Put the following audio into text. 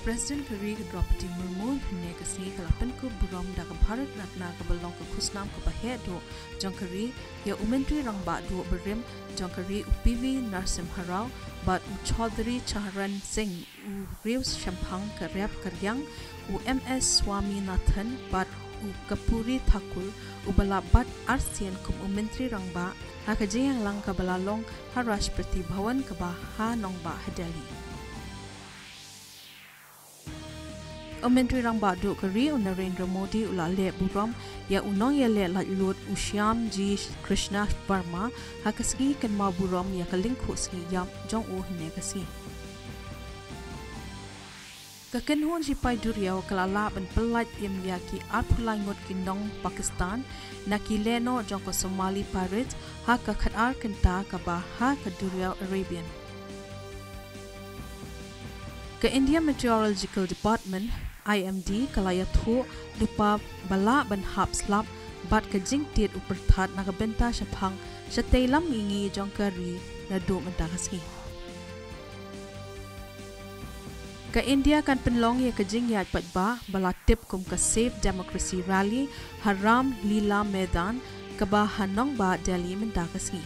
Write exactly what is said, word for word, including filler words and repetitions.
President ka ri ka Droupadi Murmu hynne ka sngi ka la pynkup burom da ka Bharat Ratna kaba long ka khusnam kaba heh duh jong ka ri ïa u Myntri Rangbah Duh barim jong ka ri u P V Narasimha Rao bad u Chaudhary Charan Singh, u riew shemphang ka rep ka riang u M S Swaminathan bad u Kapuri Thakur uba la bat arsien kum u Myntri Rangbah ha ka jingïalang kaba la long ha Rashtrapati Bhavan kaba ha nongbah ha Delhi. U Myntri Rangbah Duh ka ri u Narendra Modi u la leh burom ïa u nongïaleh laitluid u Shyam G Krishna Verma ha ka sngi kynmaw burom ïa ka lyngkhuh sngi ïap jong u hynne ka sngi. Ka kynhun shipai duriaw ka la lah ban pyllait im ïa ki arphew lai ngut ki nong Pakistan na ki lehnoh jong ka Somali Pirates ha ka khatar kynta kaba ha ka duriaw Arabian. Ka India Meteorological Department, I M D, ka la ïathuh lypa ba lah ban hap slap bad ka jingtied u pyrthat na ka bynta shaphang shatei lam mihngi jong ka ri naduh mynta ka sngi. Ka India kan pynlong ïa ka jingïaid paidbah ba la tip kum ka Save Democracy Rally ha Ram Leela Maidan kaba ha nongbah Delhi mynta ka sngi.